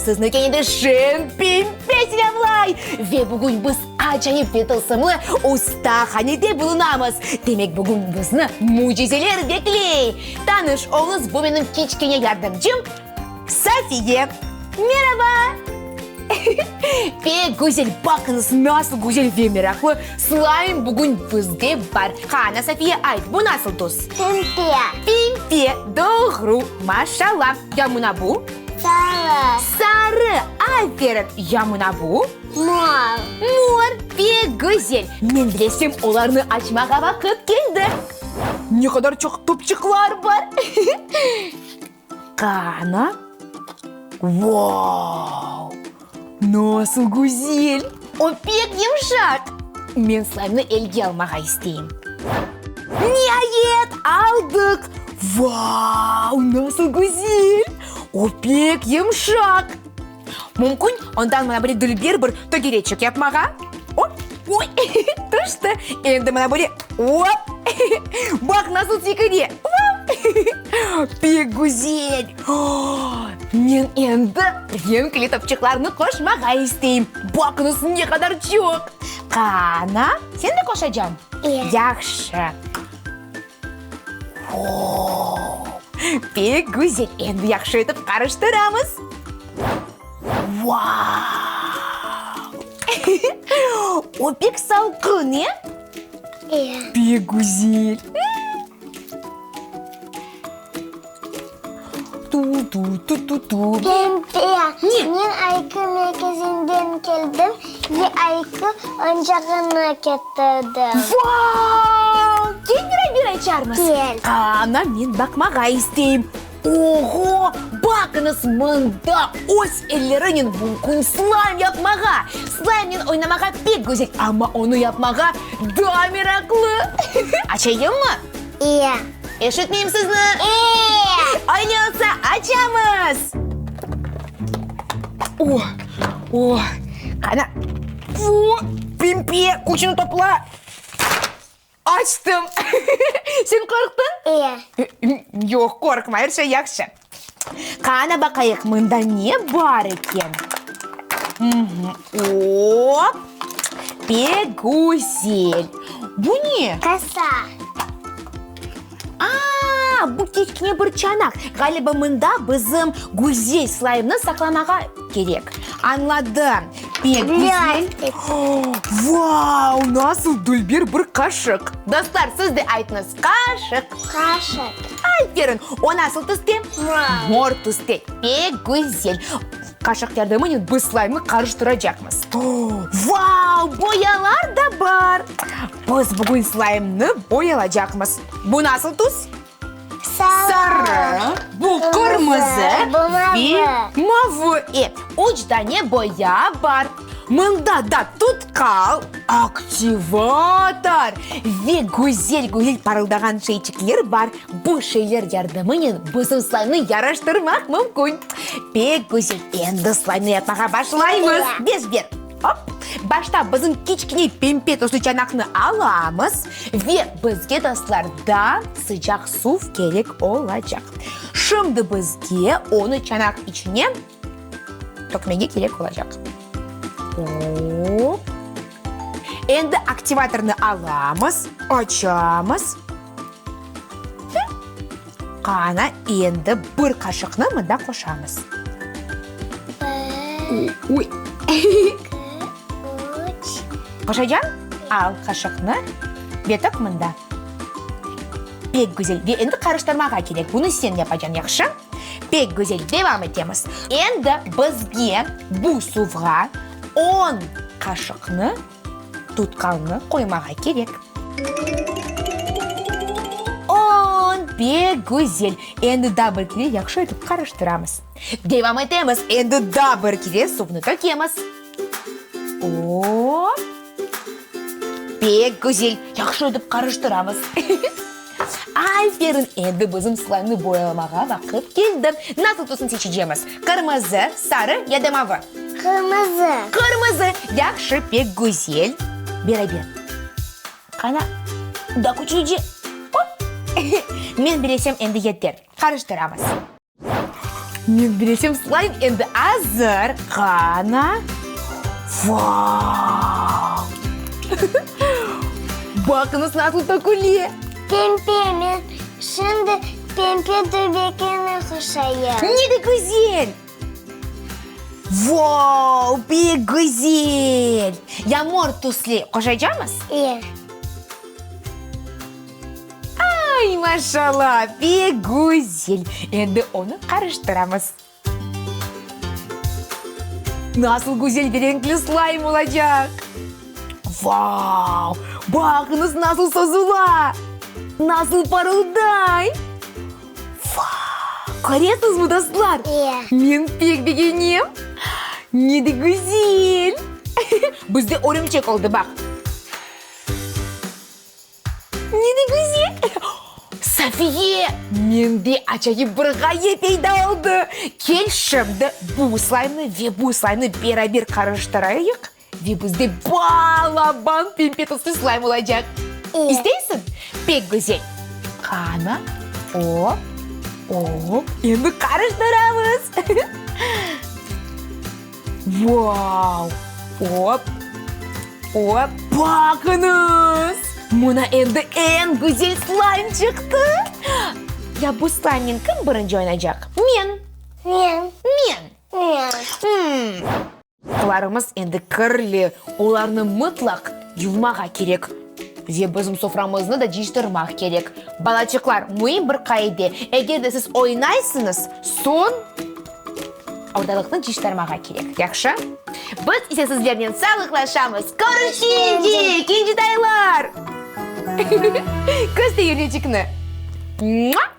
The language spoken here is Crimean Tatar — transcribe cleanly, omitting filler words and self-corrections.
Sizni kene de Şen Pempe selâmlay! Ve bugün biz acayip ve tılsımlı ustahanede bulunamız. Demek, bugün bizni mücizeler bekley. Tanış oluñız, bu menim kiçkene yardımcım Safiye. Meraba! Pek güzel, baqıñız, nasıl güzel ve meraqlı slaym bugün bizde bar. Qana, Safiye, ayt, bu nasıl tüs? Pempe. Pempe, doğru, maşallah. Ya mına bu? Sarı. Sarı, aferin. Ya mına bu? Mor. Mor, pek güzel. Men bilesem, olarnı açmağa vaqıt keldi. Ne qadar çoq topçıqlar bar! Qana? Vau! Nasıl güzel! O pek yımşaq! Men slaymnı elge almağa isteyim. Niayet, aldıq! Vau, nasıl güzel! O pek yımşaq! Mümkün, ondan mına böyle dülber bir tögereçik yapmağa. Op, oy, tüşti. Endi mına böyle, op, baq nasıl sekire. Vau, pek güzel. Men endi renkli topçıqlarnı qoşmağa isteyim. Baqıñız, ne qadar çoq. Qana, sen de qoşacañ? E. Yahşı. Vau, pek güzel. Endi yahşı etip qarıştıramız. Vau! O pek salqın, e? E. Pek güzel. Tu-tu-tu-tu-tu. Pempe, Ne? men Ayki merkezinden keldim ve Ayki oyuncağını ketirdim. Vau! Kel beraber açarmız. Kel. Qana, men baqmağa isteyim. Oğo! Baqıñız, mında öz ellerinen mümkün slaym yapmağa. Slaymnen oynamağa pek güzel, amma onı yapmağa daa meraqlı. Açayımmı? E. Eşitmeyim sizni. E. Öyle olsa, açamız. O, o, qana. O, Pempe, küçüni topla. Açtım. Sen qorqtıñ? E. Yoq, qorqma, er şey yahşı. Qana baqayıq, mında ne bar eken? Op! Pek güzel! Bu ne? Kasa. A-a, bu kiçkene bir çanaq. Ğaliba, mında bizim güzel slaymnı saqlamağa kerek. Añladım. Pek güzel. Vau, nasıl dülber bir qaşıq! Dostlar, siz de aytıñız, qaşıq. Qaşıq. Aferin! O nasıl tüste? Mor. Mor tüste. Pek güzel. Qaşıq yardımınen biz slaymnı qarıştıracaqmız. Vau, boyalar da bar! Biz bugün slaymnı boyalacaqmız. Bu nasıl tüs? Sarı. Bu qırmızı. Bu mavı. Ve mavı. E, üç dane boya bar. Mında da tutqal, aktivator ve güzel-güzel parıldağan şeyçikler bar. Bu şeyler yardımınen bizim slaymnı yaraştırmaq mümkün. Pek güzel. Endi slaymnı yapmağa başlaymız. Bez-ber. Op! Başta bizim kiçkene pempe tüslü çanaqnı alamız ve bizge, dostlar, daa sıcaq suv kerek olacaq. Şimdi bizge onı çanaq içine tökmege kerek olacaq. Op! Endi aktivatornı alamız, açamız. Qana, endi bir qaşıqnı mında qoşamız. Bir, Uy. eki, üç. Qoşacam? Al qaşıqnı ve tök mında. Pek güzel. Ve endi qarıştırmağa kerek. Bunı sen yapacañ, yahşı? Pek güzel. Devam etemiz. Endi bizge bu suvğa on qaşıqnı tutqalnı qoymağa kerek. On, pek güzel. Endi daa bir kere yahşı etip qarıştıramız. Devam etemiz. Endi daa bir kere suvnı tökemiz. Op! Pek güzel. Yahşı etip qarıştıramız. Aferin! Endi bizim slaymnı boyalamağa vaqıt keldi. Nasıl tüsni seçecemiz? Qırmızı, sarı ya da mavı? Qırmızı. Qırmızı. Yahşı, pek güzel. Beraber. Qana, daa küçlüce. Op! Men bilesem, endi yeter. Qarıştıramız. Men bilesem, slaym endi azır. Qana? Vau! Baqıñız, nasıl töküle! Pembe, men şimdi pembe töbekeni qoşayım. Ne de güzel! Vau, pek güzel! Ya mor tüsli qoşacamız? E. Ay, maşallah, pek güzel! Endi onı qarıştıramız. Nasıl güzel ve renkli slaym olacaq! Vau! Baqıñız, nasıl sozula! Nasıl parılday! Vau! Köresiñizmi, dostlar? E. Men pek begenem! Ne de güzel! Bizde örümçek oldı, baq! Ne de güzel! Safiye, mende acayip bir ğaye peyda oldı! Kel şimdi bu slaymnı ve bu slaymnı beraber qarıştırayıq ve bizde balaban pembe tüslü slaym olacaq. İsteysiñ? Pek güzel! Qana, op, op, endi qarıştıramız! Vau! Op! Op! Baqıñız! Mına endi eñ güzel slaym çıqtı! Ya bu slaymnen kim birinci oynaycaq? Men! Men! Men! Men! Hmm. Qollarımız endi kirli, olarnı mıtlaq yuvmağa kerek. Ve bizim soframıznı da cıyıştırmaq kerek. Balaçıqlar, müim bir qaide, eger de siz oynaysıñız, soñ ortalıqnı cıyıştırmağa kerek. Yahşı? Biz ise sizlernen sağlıqlaşamız. Körüşkence, kincitaylar! Köster yüreçikni. Mua!